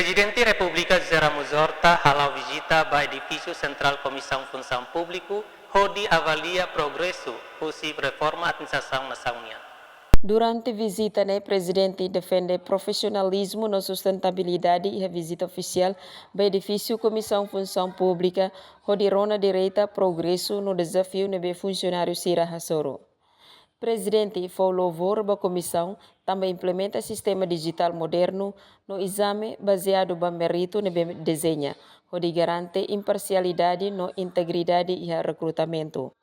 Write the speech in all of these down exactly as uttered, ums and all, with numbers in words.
Prezidente Repúblika José Ramos Horta hala'o vizita ba edifísiu sentrál Komisaun Funsaun Públika, hodi avalia progresu husi reforma administrasaun nasaun nian. Durante vizita ne'e, Prezidente defende profisionalizmu no sustentabilidade iha vizita ofisiál ba edifísiu Komisaun Funsaun Públika, hodi rona direta progresu no dezafiu ne'ebé funsionáriu sira hasoru. Prezidente fó louvór ba komisaun tanba implementa sistema dijitál modernu no ezame bazeadu ba méritu ne'ebé dezeña, hodi garante imparsialidade no integridade iha rekrutamentu.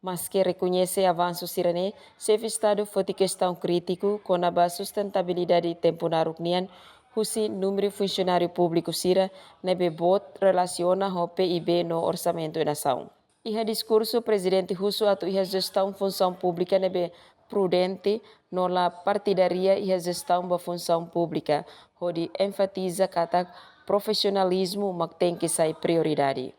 Maske rekoñese avansu sira-ne'e, Xefe Estadu foti kestaun krítiku kona-ba sustentabilidade tempu naruk nian, husi númeru funsionáriu públiku sira ne'ebé boot relasiona ho P I B no orsamentu nasaun. Iha diskursu, Prezidente husu atu iha jestaun funsaun públika ne'ebé prudente no la partidaria iha jestaun ba funsaun públika, hodi enfatiza katak profisionalizmu mak tenke sai prioridade.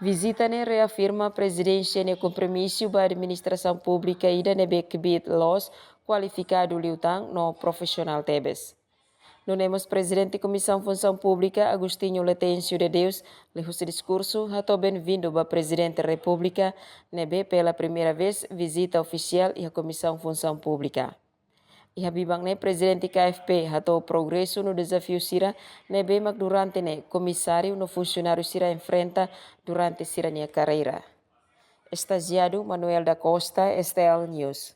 Vizita ne'e reafirma Prezidénsia nia kompromisu ba administrasaun públika ida ne'ebé kbiit loos, kualifikadu liután no profisionál tebes. Nune'e mós Prezidente Komisaun Funsaun Públika, Agostinho Letêncio de Deus, liuhusi diskursu, hato'o benvindu ba Prezidente Repúblika ne'ebé pela primeira vez vizita ofisiál iha Komisaun Funsaun Públika. Iha biban ne'e, Prezidente K F P hato'o progresu no dezafiu sira ne'ebé mak durante ne'e komisáriu no funsionáriu sira enfrenta durante sira-nia karreira. Estajiadu Manuel da Costa, S T L News.